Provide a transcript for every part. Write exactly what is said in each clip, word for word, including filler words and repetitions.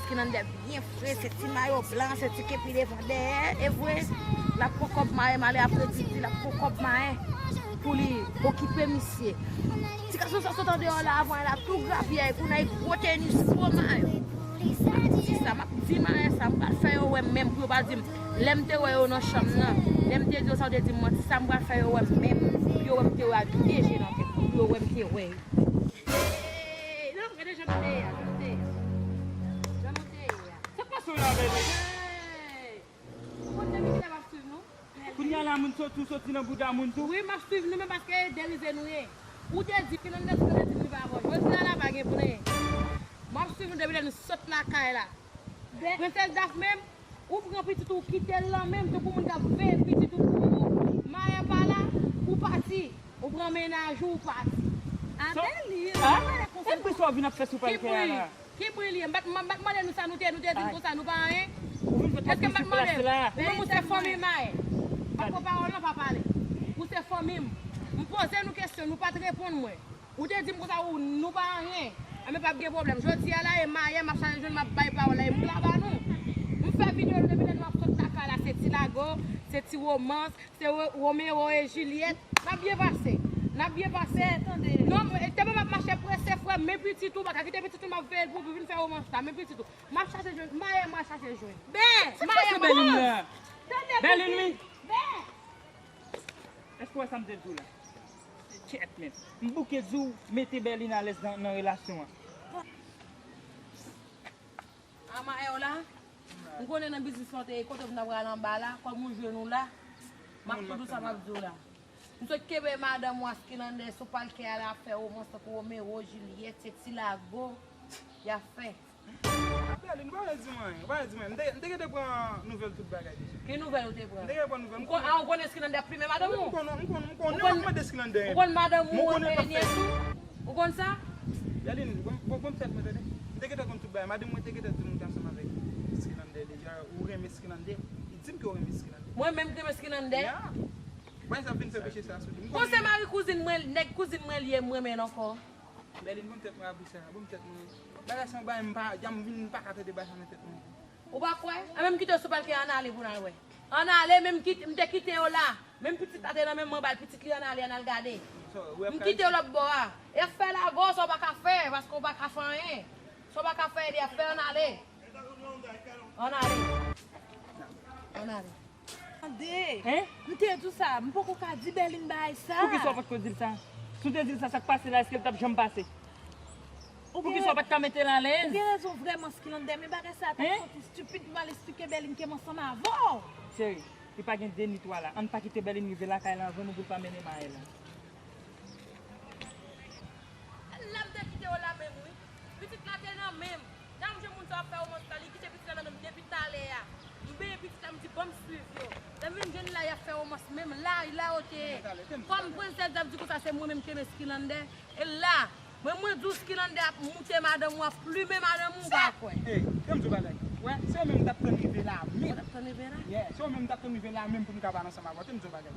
Skilandè byen fre, se ti mayo blan, se ti kepi devan dèyè, e vre, l ap pran kòb Mayen, m ale apre di l ap pran kòb Mayen pou li okipe misye. Ti gason sa sot andeyò la avan, l ap tou grapyay, kounye a gwo tenis, gwo mayo. M ap di sa, m ap di Mayen sa, m pral fè yo wè m menm pou yo pa di m. Lè m te wè yo nan chanm nan, lè m te di yo sa, yo te di m manti, sa m pral fè yo wè m menm, pou yo wè m te wè ak de je nan tèt mwen, pou yo wè m te wè yo. Hey, non, gade jan m te ye a, jan m te ye a. Jan nou te ye a. Sa k pase w la, bebe? Hey! Ou konn depi kilè m ap swiv nou? Kounye a la, moun soti, ou soti nan bouda moun tou? Wi, m ap swiv nou, men paske e derive nou ye. Ou te di, Skilandè, Skilandè te di m li pa bon. Jodi a la, pa gen plen. M ap swiv nou depi lè nou sot lakay la. Prensès Daf menm, ou pran pitit ou kite l lan menm, tankou moun k ap veye pitit ou pou ou. Mayen pa la, ou pati. Ou pran mennaj ou, ou pati. A, Bèlin, ou pale konsa. E bri sa w vin ap fè sou palkè a la? Ki bri li ye? M pa t, m pa t mande nou sa, nou te, nou te di m konsa, nou pa anyen. Èske m pa t mande? Ou menm ou se fanmi Mayen. M pa t pran pawòl non, pa pale. Ou se fanmi m. M poze nou kesyon, nou pa t reponn mwen. Ou te di m konsa, ou, nou pa anyen. Enben, p ap gen pwoblèm. Jodi a la, e Mayen, m ap chache jwenn, m ap bay pawòl la, e m la ba nou. M fè videyo nou depi lè nou ap sot lakay la, se ti lago, se ti womans, se Ro-, Romeo e Jilyèt. N ap byen pase. N ap byen pase. Non, e tèlman m ap mache prese, frè m, men pitit ou, pa ka kite pitit ou, m ap veye l pou, pou vin fè womans la, men pitit ou. M ap chache jwenn, Mayen, m ap chache jwenn. Ben, Mayen, m ap... Bèlin, wi. Ben. Èske w wè sa m te di w la? Kèt, men. M bouke di w mete Bèlin alèz nan, nan relasyon an. A Mayen w la, m konnen nan biznis lan te ye, kote w vin ap rale anba la, kòm ou jwenn ou la, m ap koute w sa m ap di w la. M sot kenbe madanm ou a Skilandè sou palkè a la ap fè womans tankou Romeo, Jilyèt, se ti lago y ap fè. Bèlin, ou pa vle di mwen anyen, ou pa vle di mwen anyen. M te, m te gentan pran nouvèl tout bagay deja. Ki nouvèl ou te pran? M te gentan pran nouvèl. Ou kon-, a, ou konnen Skilandè ap plimen madanm ou? Wi, m konnen, m konnen, m konnen, ou ap mande Skilandè. Ou konn madanm ou, e, nyès ou? Ou konn sa? Bèlin, bon, bon, bon, tèt mwen, tande. M te gentan konn tout bagay. Madanm mwen te gentan di m ou te ansanm avèk Skilandè deja. Ou renmen Skilandè. Li di m ke ou renmen Skilandè. Mwen menm ki renmen Skilandè? Ya. Bagay sa ap vin fè peche sa sou li. Bon, se mari kouzin mwen, nèg kouzin mwen li ye, m renmen l ankò. Bèlin, ban m tèt mwen abri sa, ban m tèt mwen. Bagay sa yon bagay m pa, janm vin, m pa ka tande bagay sa nan tèt mwen. Ou pa kwè? Anben m kite w sou palkè, ann ale pou n al wè. Ann ale, men m kit-, m te kite yo la. Menm pitit la te nan men m, mwen ba l pitit li, ann ale, ann al gade. M kite yo lòt bò a. Y ap fè lago, sa w pa ka fè, paske w pa ka fè anyen. Sa w pa ka fè, y ap fè, ann ale. Ann ale. Ann ale. Tande. Hein? M te di w sa, m poko ka di Bèlin bagay sa. Poukisa w pa t ko di l sa? Si w te di l sa, sa k pase la, èske l t ap janm pase? Poukisa w pa t ka mete l alèz? Ou gen rezon vrèman, Skilandè, men bagay sa ta santi stipid pou m al esplike Bèlin ke m ansanm avè w. Cheri, li pa gen de ni twa la. Ann pa kite Bèlin rive lakay la anvan nou pou l pa mennen Mayen la. La m te kite yo la menm wi. Pitit la te nan men m. Jan m jwenn moun sa w ap fè womans la, li kite pitit la nan men m depi talè a. M benyen pitit la, m di ban m swiv yo. Lè m vin jwenn la, y ap fè womans menm la, la yo te ye. Kòm Prensès Daf di konsa, se mwen menm ki renmen Skilandè. E la, mwen, mwen di w Skilandè ap moute madanm ou, ap plimen madanm ou, ou pa kwè. Ey, tande m di w bagay. Wè, se ou menm m t ap tann rive la menm. Ou t ap tann rive la? Yeah, se ou menm m t ap tann rive la menm pou m ka pale ansanm avè w. Tande m di w bagay.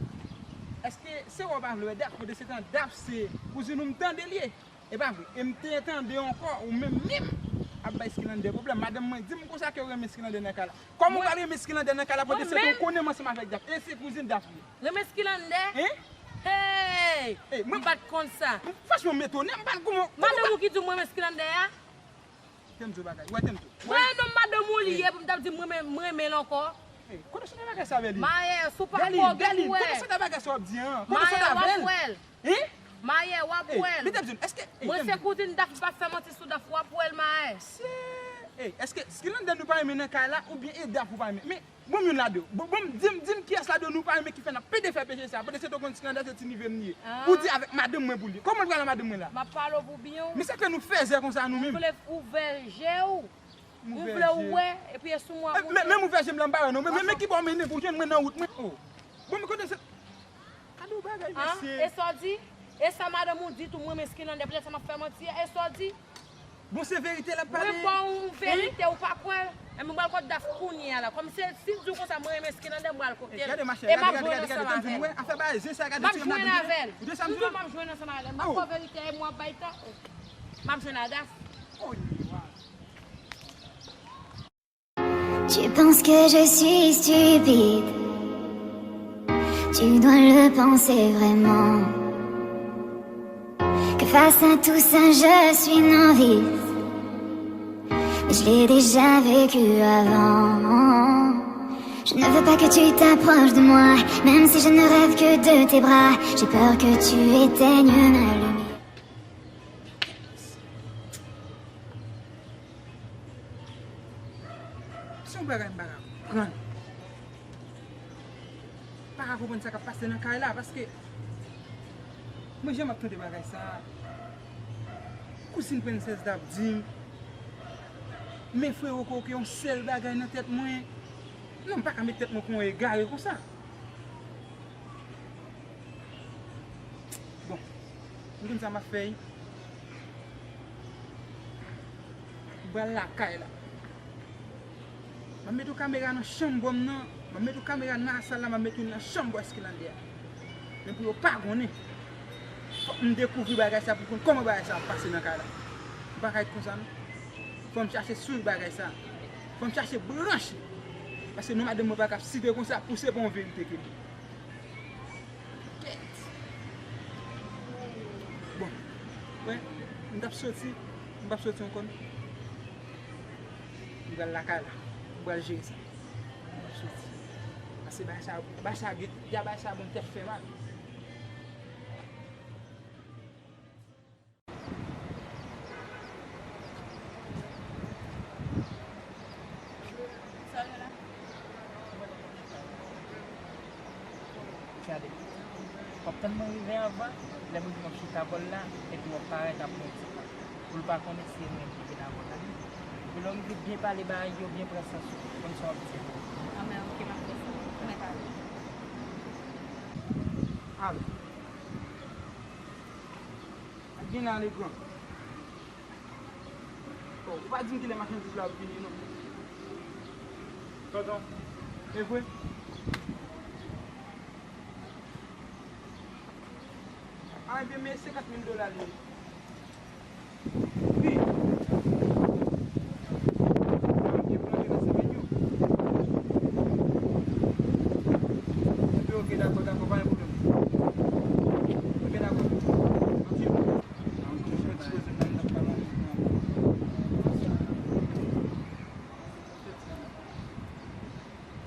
Èske se ou pa vle wè Daf? Kote se tan Daf se kouzin ou m tande l ye. E pa vre. E m te tande ankò, ou menm menm ap bay Skilandè pwoblèm. Madanm mwen di m konsa ke ou renmen Skilandè nan kay la. Kòman ou pral renmen Skilandè nan kay la, pandan se tan ou konnen m ansanm avèk Daf? E se kouzin Daf li ye. Renmen Skilandè? Hein? Hey! Ey, mwen, m pa t konn sa. Franchman, m etone, m pa t konn kòman. Madanm ou ki di w m renmen Skilandè a? Tande m di w bagay. Wè, tande m di w. Wè, non, madanm ou li ye pou m t ap di m renmen, m renmen l ankò. Ey, kote w sot nan bagay sa, Bèlin? Mayen, si w pa fò gen pou wè. Bèlin, kote w sot nan bagay sa w ap di an? Kote w sot avè l? Mayen, w ap wè l. Hein? Mayen, w ap wè l. Ey, li t ap di m, èske, ey, mwen se kouzin Daf, m p ap fè manti sou Daf, w ap wè l, Mayen. Se, ey, èske Skilandè nou pa renmen nan kay la, oubyen e Daf ou pa renmen? Men, ban m youn lade yo. Bon, bon, di m, di m kiyès lade yo nou pa renmen ki fè n ap pede fè peche sa. Pandan se tan ou konn Skilandè se ti nive m li ye. Ou di avèk madanm mwen pou li. Kòman l pral ak madanm mwen la? M ap pale w pou byen wi. Men sa k fè nou fèzè konsa nou menm? Ou vle ouvè je w. Ou vle w wè, epi e sou mwen w ap moute. Men, men m ouvè je m la, m pa wè non. Men, men, men ki bò w mennen pou w jwenn mwen nan wout mwen? Oh. Bon, men kote se, gade yon bagay, mesye. E sa w di? E sa madanm ou di tou, mwen renmen Skilandè, petèt sa m ap fè manti a, e sa w di? Bon, se verite l ap pale. Mwen ba w yon verite, ou pa kwè? Enben, m pral kot Daf kounye a la. Kòm se, si l di w konsa, mwen renmen Skilandè, m pral kote l. E gade, machè, gade, gade, gade, tande m di w, wè, afè bagay zen sa, gade ti madanm. M ap jwenn avè l. M ap jwenn ansanm avè l. M ap fè verite, e mwen ap bay tan. M ap jwenn a Daf. Oh, wow. Tu penses que je suis stupide. Tu dois le penser vraiment. Que face à tout ça, je suis novice. Mais je l'ai déjà vécu avant. Je ne veux pas que tu t'approches de moi, même si je ne rêve que de tes bras. J'ai peur que tu éteignes ma lumière. Se yon bagay m pa ka konprann. M pa ka konprann sa k ap pase nan kay la, paske mwen janm ap tande bagay sa. Kouzin Prensès t ap di m, men frewo koke yon sèl bagay nan tèt mwen. Non, m pa ka met tèt mwen pou yon egare konsa. Bon, m konn sa m ap fè wi. M pral lakay la. M ap mete yon kamera nan chanm bò m nan. M ap mete yon kamera nan sal la, m ap mete youn nan chanm bò Eskilande a. Men pou yo pa konnen. Fòk m dekouvri bagay sa pou konn kòman bagay sa ap pase nan kay la. M pa ka ret konsa non. Fò m chache swiv bagay sa. Fò m chache branche. Paske non madanm mwen pa ka site konsa pou se pa yon verite ke li. Kèt. Bon. Wè, m t ap soti, m p ap soti ankò non. M pral lakay la. M pral jere sa. M p ap soti. Paske bagay sa, bagay sa, ya bagay sa bon tèt fè mal. Gade, w ap tann mwen rive anvan, lè m rive w ap chita bò l la, epi w ap parèt ap mwen di, pou l pa konnen si e mwen ki vin avè w la. Epi lè w rive byen pale bagay yo, byen pran sans ou, konn sa w ap di. Anben, oke, m ap fè sa. Ou mèt ale. Ale. Gen la, Legrand. Oh, ou pa di m kilè machandiz la ap vini, non. Tonton, e vre? A, ebyen, men senkant mil dola li ye. Wi. An, gen plante nan semèn yo. Ebyen, oke, dakò, dakò, pa gen pwoblèm. Oke, dakò. Anpil.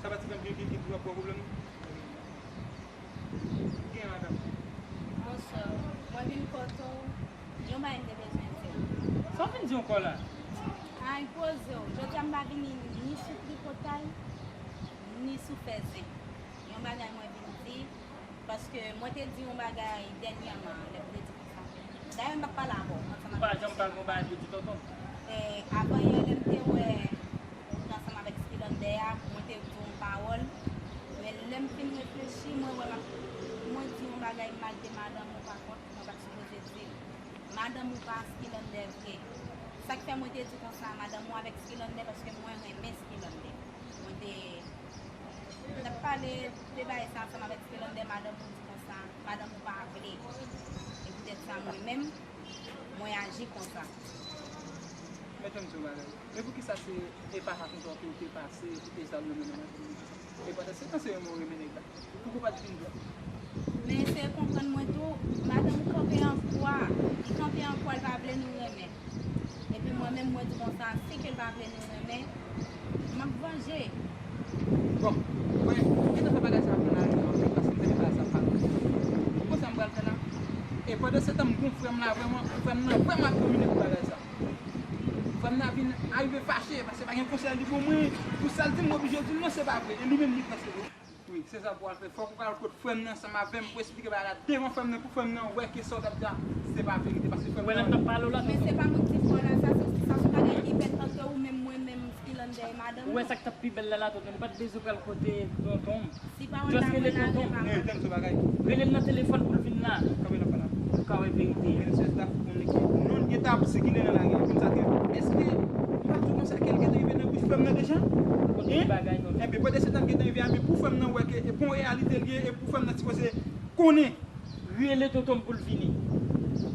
Sa pa ti kanpe gen, gen, gen pwoblèm? Gen, madanm. Bonswa. Mwen vin kote w. Yon bagay m te bezwen di w. Sa w vin di ankò la? Ay, poze w. Jodi a m pa vini ni sou tripotay, ni sou fè zen. Yon bagay mwen vin di, paske mwen te di yon bagay dènyèman, lè m te di konsa. Dayè, m p ap pale avè w, ansanm avèk... Ou pa janm pale yon bagay pou di tonton m? E, avanyè, lè m te wè ou t ansanm avèk Skilander a, mwen te di w yon pawòl. Men lè m fin reflechi, mwen wè m ap, mwen di yon bagay mal de madanm ou, pa kont, mwen pa t sipoze di l. Madanm ou pa Skilander vre. Sa k fè mwen te di konsa, madanm ou avèk Skilander, paske mwen renmen Skilander. Mwen te, mwen t ap pale de bagay sa ansanm avèk Skilander, madanm ou di konsa, madanm ou pa vle. E poutèt sa, mwen menm, mwen aji konsa. Men tann yon bagay. Men poukisa se, e pa fason sa w te pase, ou te salye mwen nan maten, e pandan se tan se mwen mwen renmen nèg la. Pouki w pa t vin di m? Men eseye konprann mwen tou, madanm ou kanpe an kwa, li kanpe an kwa, l pa vle nou renmen. Epi mwen menm, mwen di konsa, si ke l pa vle nou renmen, m ap vanje. Bon, mwen, mwen gentan fè bagay sa a pran lari anpil, paske m te gen bagay sa a pale. Ou konn sa m pral fè la? E pandan se tan, m gon frè m la vrèman, frè m nan vrèman ap domine pou bagay sa. Frè m nan vin arive fache, paske pa gen konsèy li ban mwen, pou sa l di m, mwen oblije di l non, se pa vre. E li menm li prèske vre. Wi, se sa pou w al fè. Fòk ou al kot frè m nan ansanm avè m pou eksplike bagay la devan frè m nan, pou frè m nan wè ke sa w t ap di a, se pa verite, paske frè m nan... Ou wè lè m t ap pale w la, men se pa mwen ki di w la, sa se, sa se bagay ki fèt ant ou menm, mwen menm, Skilander e madanm ou. Ou wè sa k t ap pi bèl la, la, tonton, nou pa t bezwen pral kote tonton m. Si pawòl la, just rele tonton m. Rele l nan telefòn pou l vin la. Kanpe nan pala. Ou ka wè verite a. Princess la pou konnen ke non l gentan ap sikile nan lari a. Konsa ke, èske m pa di w konsa ke l gentan rive nan bouch frè m nan deja? Ou konn tout bagay, tonton. Enben, pandan se tan l gentan rive a, men pou frè m nan wè ke e pa yon reyalite l ye, e pou frè m nan sipoze konnen. Rele tonton m pou l vini.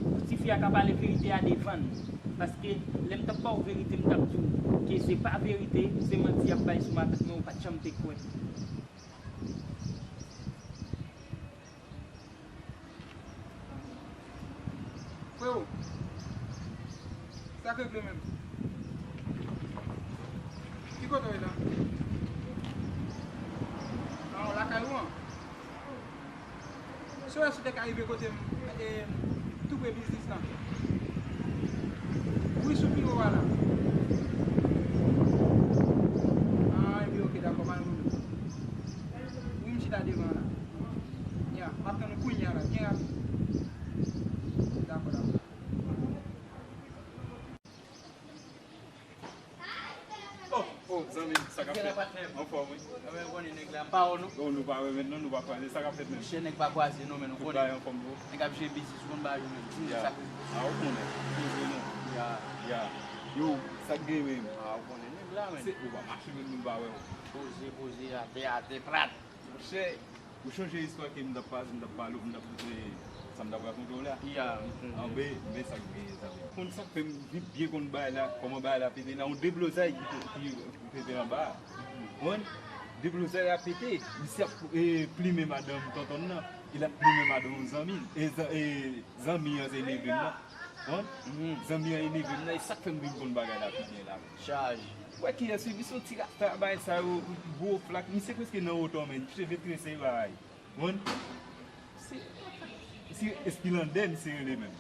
Pou tifi a ka pale verite a devan l. Paske lè m t ap ba w verite, m t ap di w ke se pa verite, se manti y ap bay sou matant mwen, ou pa t janm te kwè. Frewo, sa k regle menm? Ki kote w ye la? A, w lakay ou an? Si w wè si w te ka rive kote m, e, tou pre biznis lan. Wi, sou biwo a la. A, ebyen, oke, dakò, pa gen pwoblèm. Wi, m chita devan la. Ya, m ap tann ou kounye a la, byen rapid. Dakò, dakò. Oh, oh, zanmi m, sa k ap fèt? Anfòm, wi. Mwen konnen nèg la, m pa wè w non. Oh, nou pa wè menm non, nou pa kwaze, sa k ap fèt menm? Monchè, nèg pa kwaze non, men nou konnen. Tout bagay anfòm, bro. Nèg ap jere biznis, ou konn bagay yo menm. Di m sa k ap fèt. A, ou konnen. Poze non. Ya. Ya. Yo, sa k gen menm? A, ou konnen nèg la, men. Se, ou pa mache menm, nou pa wè w. Poze, poze, atè, atè, plat. Monchè, ou chonje istwa ke m t ap pase, m t ap pale w, m t ap, e, sa m t ap rakonte w la? Ya, m sonje. Anben, men sa k genyen, zanmi. Konn sa k fè m vin byen konn bagay la, kòman bagay la pete la, yon deblozay ki, ki pete anba a. Konprann? Deblozay la pete, misye ap, e, plimen madanm tonton nan, e l ap plimen madanm yon zanmi l, e, zan-, e, zanmi an se neve m nan. Konprann? Zanmi an e neve m nan, e sa k fè m vin konn bagay la pi byen la. Chaj. Wè kiyès wi, misye yon ti rasta bagay sa yo, gwo flak, misye prèske nan wotè w, men cheve trese bagay. Konprann? Se, se Espilandè misye rele menm.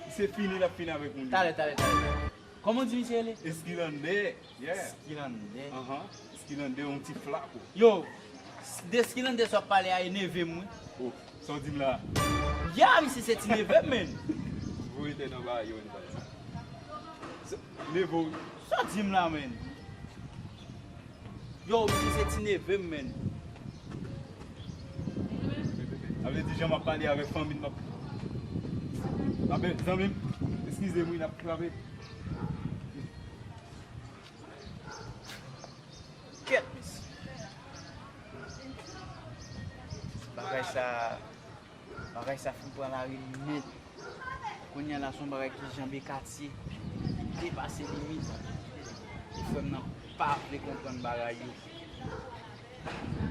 Misye fini, l ap fini avèk moun yo. Talè, talè, talè. Kòman w di misye rele? Espilandè. Yeah. Eskilandè. Anhan. Eskilandè, yon ti flako. Yo, s-, de Eskilandè sa w ap pale a, e neve m, wi. Oh, sa w di m la? Ya, misye se ti neve m, menn. Voye tèt anba, yo, anba. Se, neve w, wi. Sa w di m la, menn? Yo, misye se ti neve m, menn. Sa vle di, jan m ap pale avèk fanmi m, m ap, ape, zanmi m, eskize m, wi, n ap frape. Kèt, mesye. Bagay sa, bagay sa fin pran lari nèt. Kounye a la, se yon bagay ki janbe katye, ki depase limit. E frè m nan pa vle konprann bagay yo.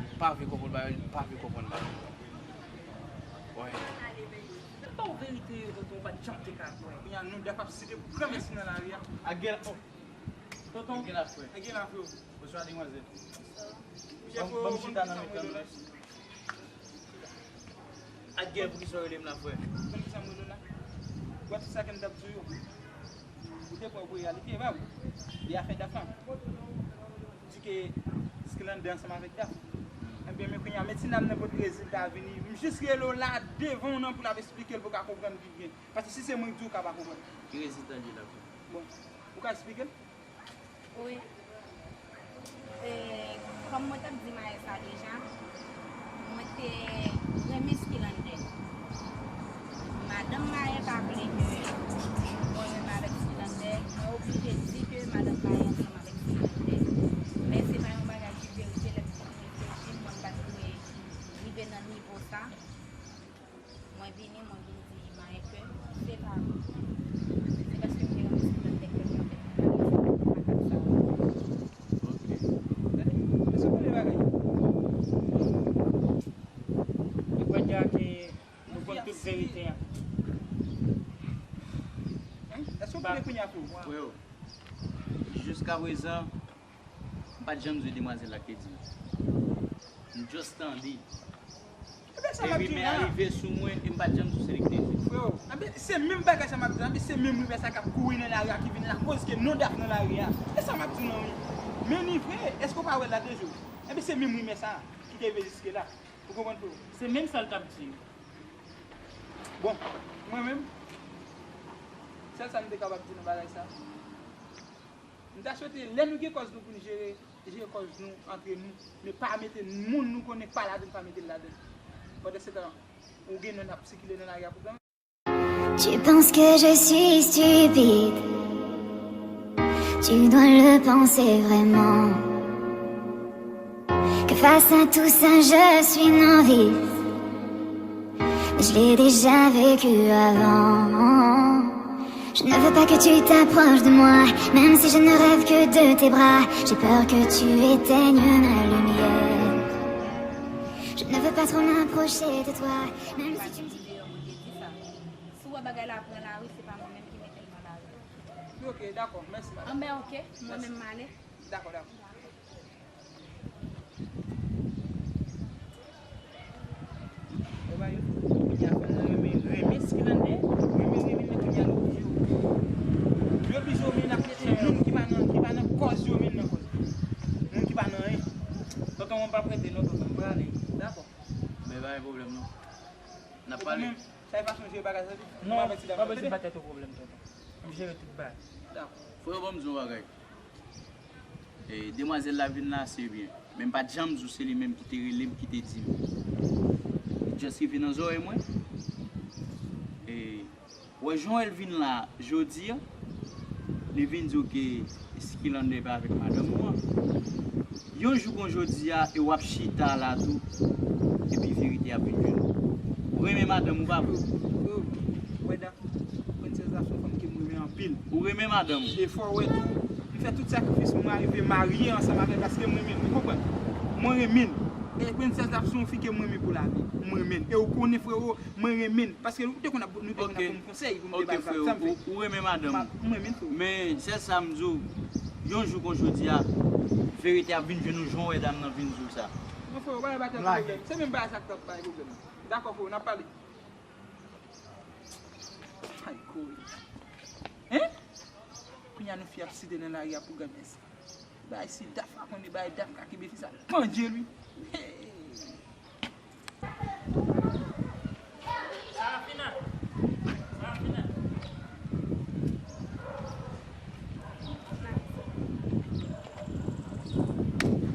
Li pa vle konprann bagay yo, li pa vle konprann bagay yo. Wè. Mwen ba w verite, tonton, ou pa t janm te ka kwè. Kounye a, nou dèf ap site granmèsi nan lari a. Ak gèl, oh. Tonton, ak gèl la, frè. Ak gèl la, frè. Bonswa, demwazèl. Ban m, ban m chita nan mitan nou. Ak gèl, poukisa w rele m la, frè? Konn kisa m rele w la? Ou wè tout sa ke m t ap di w yo? Ou te pran pou reyalite, e pa vre? E afè Daf la. Di ke Eskilandè ansanm avèk Daf. Ebyen, men kounye a, men ti nanm nan pot rezilta a vini. M jis rele w la devan w nan pou n ap esplike l pou w ka konprann pi byen. Paske si se mwen k di w, ou ka pa konprann. Ki rezilta l ye la, frè? Bon, ou ka esplike l? Wi. E, kòm mwen t ap di Maye sa deja, mwen te renmen Eskilandè. Madanm Maye pa vle ke mwen renmen avèk Eskilandè. Mwen oblije di ke madanm Maye ansanm avèk Eskilandè. Men se pa yon bagay ki verite, lè m fin reflechi, mwen m pa t dwe rive nan nivo sa. Mwen vini, mwen vin di Maye ke se pa, se paske m te renmen Eskilandè ke mwen te fè matak sa. Ok. Gade, mesye, konnen bagay. Li kwè deja ke nou konn tout verite a. Èske w konnen kounye a tou? Freo, jiskaprezan, m pa t janm jwe demwazèl la k te di m. M just tande. Epi men rive sou mwen e m pa t janm sou se li k te di. Freo, enben, se menm bagay sa m ap di la, enben, se menm rimè sa k ap kouri nan lari a ki vin lakoz ke non Daf nan lari a. E sa m ap di w lan, wi. Men li vre, èske w pa wè l la de jou? Enben, se menm rimè sa ki te rive jiske la. Ou konprann, freo? Se menm sa l t ap di. Bon, mwen menm, sèl sa m te kapab di nan bagay sa. M ta swete, lè nou gen kòz nou pou n jere, jere kòz nou antre nou, men pa mete moun nou konnen k pa ladann, pa mete l ladann. Pandansetan, ou gen non ap sikile nan lari a pou blan. Tu penses que je suis stupide? Tu dois le penser vraiment. Que face à tout ça, je suis novice. Mais je l'ai déjà vécu avant. Je ne veux pas que tu t'approches de moi, même si je ne rêve que de tes bras. J'ai peur que tu éteignes ma lumière. Je ne veux pas trop m'approcher de toi, même si tu me dis... Si w wè bagay la pran lari, se pa mwen menm ki mete l nan lari. Ok, dakò, mèsi madanm. Anben, ok, mwen menm m ale. Dakò, dakò. Yo ba yo kounye a fè renmen, renmen Skilande, renmen, renmen, men kounye a l oblije yo. Yo oblije yo, men n ap mete moun ki pa nan, ki pa nan kòz yo, men nan kòz. Moun ki pa nan anyen. Tonton, mwen p ap rete non, tonton, m prale. Dakò. Men pa gen pwoblèm non. N ap pale. Sa e fason jere bagay sa tou? Non, pa bezwen ba tèt ou pwoblèm, tonton. M jere tout bagay. Dakò. Frè, ban m di w yon bagay. E, demwazèl la vin la, se byen. Men m pa t janm di w se li menm ki te rele m, ki te di m. Li just rive nan zòrèy mwen. E, wè jan l vin la jodi a, li vin di w ke Skilande pa avèk madanm ou an. Yon jou kon jodi a, e w ap chita la tou, epi verite ap vin jwenn ou. Ou renmen madanm ou, pa vre? Ou wè, Daf, Prensès la se yon fanm ke m renmen anpil. Ou renmen madanm ou? E fò w wè tou, m fè tout sakrifis pou m arive marye ansanm avè l paske m renmen l, ou konprann? Mwen renmen l. E Prensès la se yon fi ke m renmen pou lavi. M renmen l. E ou konnen, frero, mwen renmen l. Paske nou te konn ap, nou te konn ap ban m konsèy pou m te ba l zam. Ou renmen madanm ou? M renmen l, frero. Men, sèl sa m di w, yon jou kon jodi a, verite ap vin jwenn ou jan w wè dam nan vin di w sa. Non, frero, bagay pa t ap pwoblèm. Se menm bagay sa k t ap bay pwoblèm. Dakò, frero, n ap pale. Ay, kouri. Hein? Kounye a nou fi ap site nan lari a pou granmès. Bay si Daf pa konnen, bay Daf ka kenbe fi sa pandye li. Hey! Sarafina! Sarafina!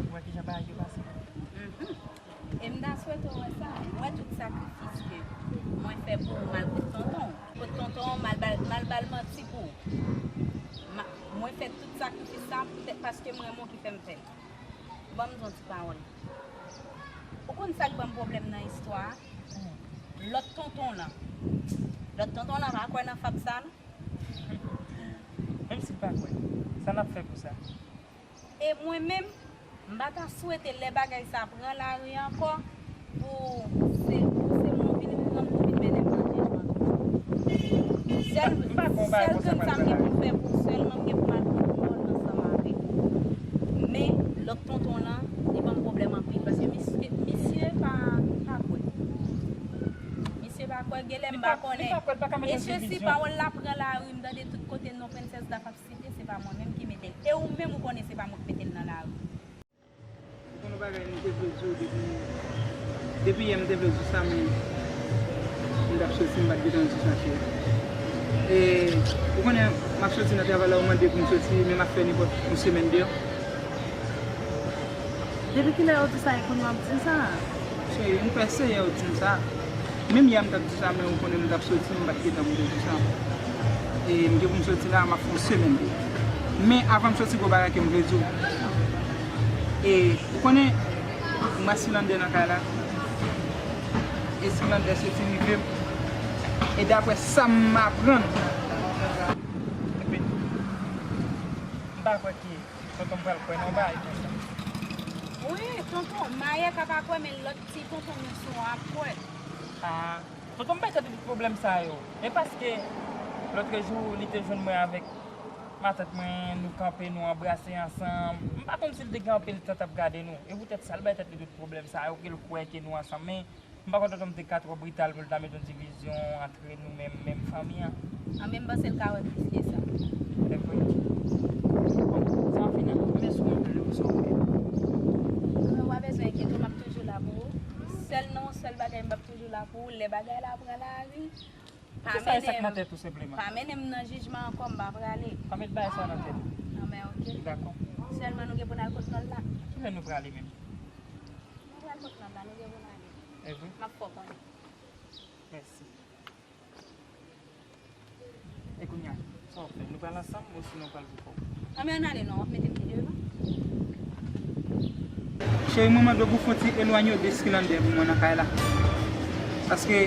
Ou wè kijan bagay yo pase? E m ta swete w wè sa. M wè tout sakrifis ke mwen fè pou ou, m al kot tonton w. Kot tonton w, m al ba l, m al ba l manti pou ou. Mwen fè tout sakrifis sa poutèt paske m renmen w ki fè m fè l. Ban m di w yon ti pawòl. Ou konn sa k ban m pwoblèm nan istwa a? Lòt tonton w lan. Lòt tonton w lan pa kwè nan fab sa a non. Menm si l pa kwè, sa n ap fè pou sa? E mwen menm, m pa ta swete lè bagay sa pran lari ankò pou se, pou se mwen vin pran m pou vin mennen m nan jijman. Sèl, sèl grenn sa m gen pou m fè pou sèlman m gen pou m al pran pawòl ansanm avèk ou. Men, lòt tonton lan, li ban m pwoblèm anpil paske misye, misye pa, pa kwè. Misye pa kwè, genlè m pa konnen. E se si pawòl la pran lari, m tande tout kote non Prensès Daf ap site, se pa mwen menm ki mete l. E ou menm ou konnen se pa mwen ki mete l nan lari. Ou konn yon bagay m te vle di w depi, depi yè m te vle di w sa, men m t ap soti, m pa t gentan di sa, cheri. E, ou konnen, m ap soti nan travay la, ou mande pou m soti, men m ap fè nenpòt yon semèn deyò. Depi kilè ou di sa e kounye a w ap di sa? Cheri, m kwè se yè ou di m sa. Menm yè a m t ap di sa, men ou konnen m t ap soti, m pa t gentan pou m te di sa. E m gen pou m soti la, m ap fè yon semèn deyò. Men avan m soti, gon bagay ke m vle di w. E ou konnen, m wè Skilande nan kay la. E Skilande soti rive m. E daprè sa m aprann, Epi, m pa kwè ke tonton m pral kwè nan yon bagay konsa. Wi, tonton, Mayè ka pa kwè, men lòt ti tonton m yo sou ap kwè. Ah, tonton m bay tèt li tout pwoblèm sa yo. E paske, lòtrejou, li te jwenn mwen avèk matant mwen, nou kanpe, nou anbrase ansanm. M pa konn si l te gen anpil tan t ap gade nou. E poutèt sa, l bay tèt li tout pwoblèm sa yo, ke l kwè ke nou ansanm. Men, m pa kwè tonton m te ka twò brital pou l ta met yon divizyon antre nou menm, menm fanmi an. An, men m panse l ka wè plis ke sa. Se vre. Bon, Sarafina, men sou yon lè ou sa ou menm. Anben, ou pa bezwen enkyete w, m ap toujou la pou ou. Sèl nan yon sèl bagay, m p ap toujou la pou ou. Lè bagay la pran lari, pa Kisa e sa k mennen nan m, tèt ou senpleman? Pa mennen m nan jijman ankò, m pa prale. Pa met bagay sa nan tèt ou. Anben, ok. Dakò. Sèlman nou gen pou n al kot Lòla. Kilè nou prale menm? Nou pral kot Lòla, nou gen pou n ale. E vre? M ap fè w konnen. Mèsi. E kounye a, sa w ap fè? Nou pral ansanm, osinon w pral pou kò w? Anben, ann ale non, w ap mete m pi devan. Cheri, mwen mande w pou fon ti elwanye w de Skilande pou mwen nan kay la. Paske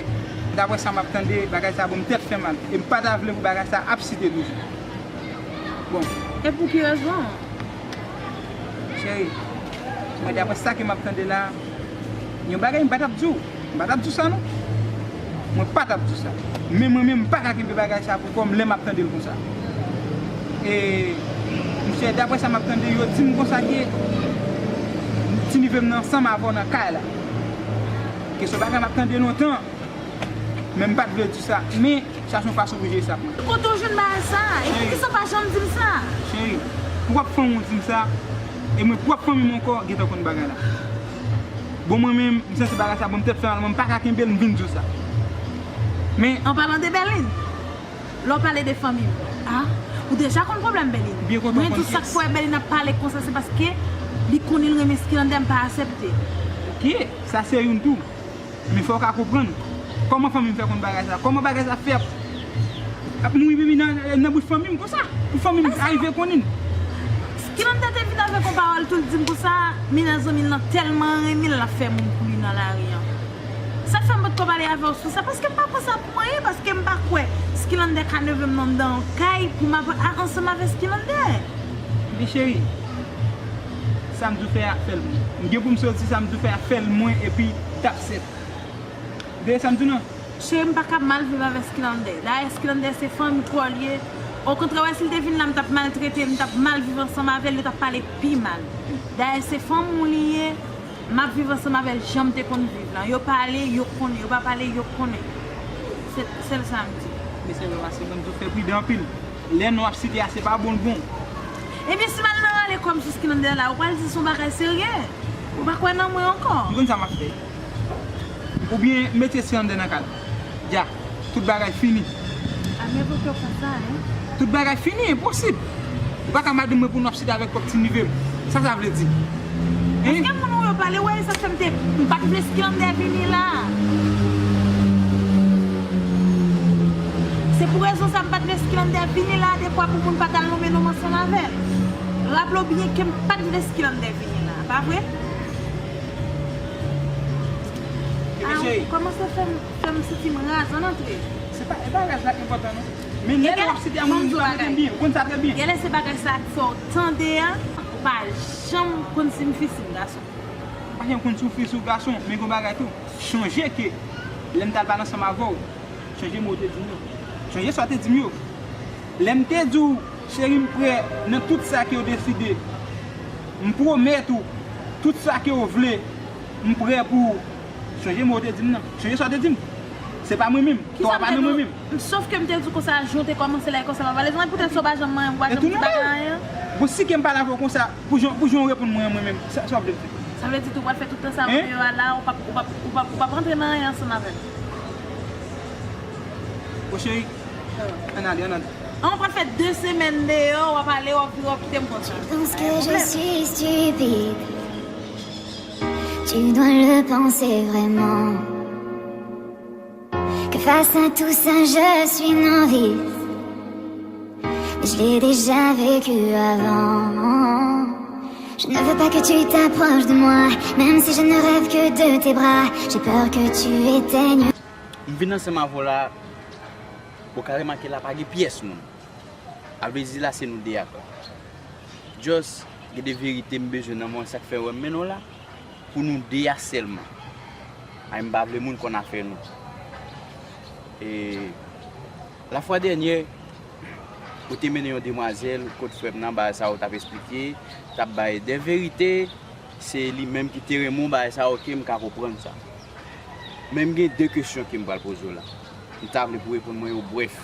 Daprè sa m ap tande, bagay sa bon, m tèt fè mal. E m pa ta vle pou bagay sa ap site toujou. Bon. E pou ki rezon? Cheri, mwen, daprè sa ke m ap tande la, yon bagay m pa t ap di w. M pa t ap di w sa, non. Mwen pa t ap di w sa. Men mwen menm, m pa ka kenbe bagay sa pou kò m lè m ap tande l konsa. E, monchè, daprè sa m ap tande, yo di m konsa ke Ti Nive m nan ansanm avè w nan kay la. Ke se yon bagay m ap tande lontan. Men m pa t vle di sa. Men, sa se yon fason pou jere sa pou mwen. Kote w jwenn bagay sa? E poukisa w pa janm di m sa? Cheri, pwòp fanmi w di m sa. E mwen, pwòp fanmi m ankò gentan konn bagay la. Bon, mwen menm, m santi bagay sa bon, m tèt fè mal, mwen m pa ka kenbe l, m vin di w sa. Men, an palan de Bèlin, lè w pale de fanmi m, a, ou deja konn pwoblèm Bèlin. Byen kontan w konn. Mwen di w sa k fè Bèlin ap pale konsa, se paske li konnen l renmen Skilander, m pa aksepte. Ok, sa se youn tou. Men fò w ka konprann. Kòman fanmi m fè konn bagay sa? Kòman bagay sa fè ap, ap mouri pipi nan, nan bouch fanmi m konsa? Pou fanmi m arive konnen. Skilander te vin avèk yon pawòl tou, l di m konsa, men zanmi l lan tèlman renmen l, l ap fè moun pou li nan lari an. Sa k fè m potko pale avè w sou sa, paske m pa pran sa pou anyen, paske m pa kwè Skilander ka leve m nan anndan yon kay pou m ap a- ansanm avè Skilander. Men cheri, sa m di w fè a, fè l mwen. M gen pou m soti, sa m di w fè a, fè l mwen, epi t ap sèt. Dèyè sa m di w nan. Cheri, m pa ka mal viv avè Skilander. Dayè, Skilander se fanmi pa w li ye. Okontrè, wè, si l te vin la, m t ap maltrete l, m t ap mal viv ansanm avè l, yo t ap pale pi mal. Dayè, se fanmi w li ye, m ap viv ansanm avè l jan m te konn viv lan. Yo pale, yo konnen, yo pa pale, yo konnen. Se sèl sa m di. Men se vre, paske ban m di w fè pridan anpil. Lè non ap site a, se pa bon l bon. Ebyen, si m al nan rale kò m sou Skilander la, ou pral di se yon bagay serye. Ou pa kwè nan mwen ankò. M konn sa m ap fè. Oubyen mete Skilander nan kay. Dja, tout bagay fini. A, men poukisa w fè sa, en? Tout bagay fini, enposib. Ou pa ka mande mwen pou n ap site avèk pwòp Ti Nive m. Sa sa vle di? Hein? Èske moun ou yo pale, wè, sa fè m te, m pa t vle Skilander vini la. Se pou rezon sa m pa t vle Skilander vini la, dekwa pou moun pa t al nonmen non m ansanm avè l. Raple w byen ke m pa t vle Skilander vini la, pa vre? Ebyen, cheri. Kòmanse fè m, fè m santi m raz an antre. Se pa, e pa raz la ki enpòtan, non. Men lè w ap site a moun, ou pa tande byen, ou konn sa trè byen. Genlè se bagay sa k fè w tande a, ou pa janm konn si m fi, si m gason. Ou pa janm konn si w fi, si w gason, men gen yon bagay tou. Chonje ke lè m t al pale ansanm avè w, chonje mo w te di m yo. Chonje sa w te di m yo. Lè m te di w, cheri, m prè nan tout sa ke w deside. M pwomèt ou, tout sa ke w vle, m prè pou ou. Chonje mo w te di m nan. Chonje sa w te di m. Se pa mwen menm. Tò a pa nan mwen menm. Sof ke m te di w konsa, jan w te kòmanse la, e konsa m ap pale. Zanmi, poutèt sa w pa janm manyen m, ou pa janm di bagay anyen. Bon, si ke m pale avè w konsa, pou jan, pou jan w reponn mwen an, mwen menm, sa, sa w vle m fè? Sa vle di tou, w pral fè tout tan sa deyò a la, ou p ap, ou p ap, ou p ap, ou p ap rantre nan anyen ansanm avè m. Bon, cheri, ann ale, ann ale. An, w pral fè de semèn deyò, w ap ale, w ap vire, w ap kite m konsa. Pense que je suis stupide. Tu dois le penser vraiment. Que face à tout ça, je suis novice. Mais je l'ai déjà vécu avant. Je ne veux pas que tu t'approches de moi, même si je ne rêve que de tes bras. J'ai peur que tu éteignes. M vin ansanm avè w la, ou ka remake la pa gen pyès moun. A vle di la se nou de a. Just gen de verite m bezwen nan mwen, sa k fè w wè m mennen w la. Pou nou de a sèlman. Ay, m pa vle moun konn afè nou. E lafwa dènyè, ou te mennen yon demwazèl kot frè m nan, bagay sa ou t ap esplike, t ap bay de verite, se li menm ki te renmen w, bagay sa, oke, m ka konprann sa. Men m gen de kesyon ke m pral poze w la. M ta vle pou w reponn mwen yo brèf.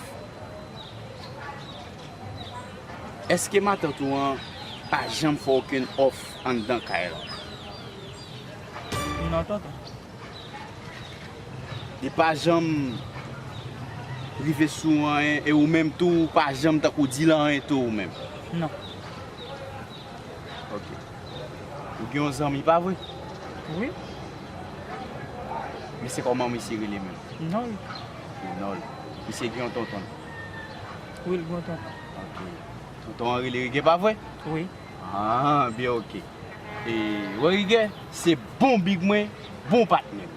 Èske matant ou an pa janm fè okenn òf anndan kay la? Non, tonton. Li pa janm rive sou anyen, e ou menm tou, ou pa janm tankou di l anyen tou ou menm? Non. Ok. Ou gen yon zanmi, pa vre? Wi. Men se kòman misye rele menm? Nòl. Nòl. Misye gen yon tonton? Wi, l gen yon tonton. Ok. Tonton an rele Rigè, pa vre? Wi. Ah, byen, ok. E, wè Rigè, se bon big mwen, bon patnè m.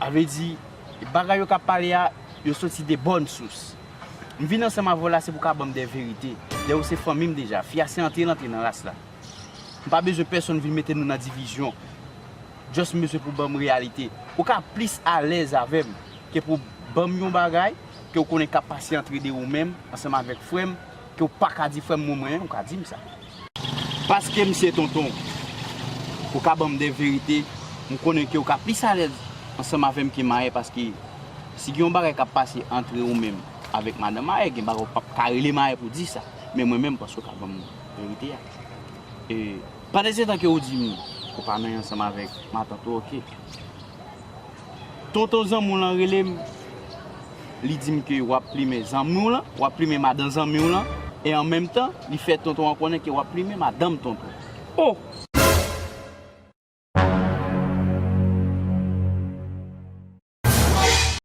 A vle di, bagay yo k ap pale a, yo soti de bòn sous. M vin ansanm avè w la, se pou w ka ban m de verite. Dèyè w se fanmi m deja. Fi a se antre l antre nan ras la. M pa bezwen pèsonn vin mete nou nan divizyon. Just m bezwen pou w ban m reyalite. Ou ka plis alèz avè m ke pou w ban m yon bagay ke w konnen k ap pase antre de ou menm ansanm avèk frè m, ke w pa ka di frè m mwen mwen, ou ka di m sa. Paske m se tonton, ou ka ban m de verite, m konnen ke w ka plis alèz ansanm avè m ke Mayè, paske si gen yon bagay k ap pase antre ou menm avèk madan Mayè, gen bagay ou p ap ka rele Mayè pou di sa. Men mwen menm, paske w ka ban m verite a. E pandan se tan ke w di m ou pa nan ansanm avèk matant ou, oke. Tonton zanmi w lan rele m, li di m ke w ap plimen zanmi w lan, w ap plimen madan zanmi w lan, e an menm tan, li fè tonton an konnen ke w ap plimen madanm tonton. Oh!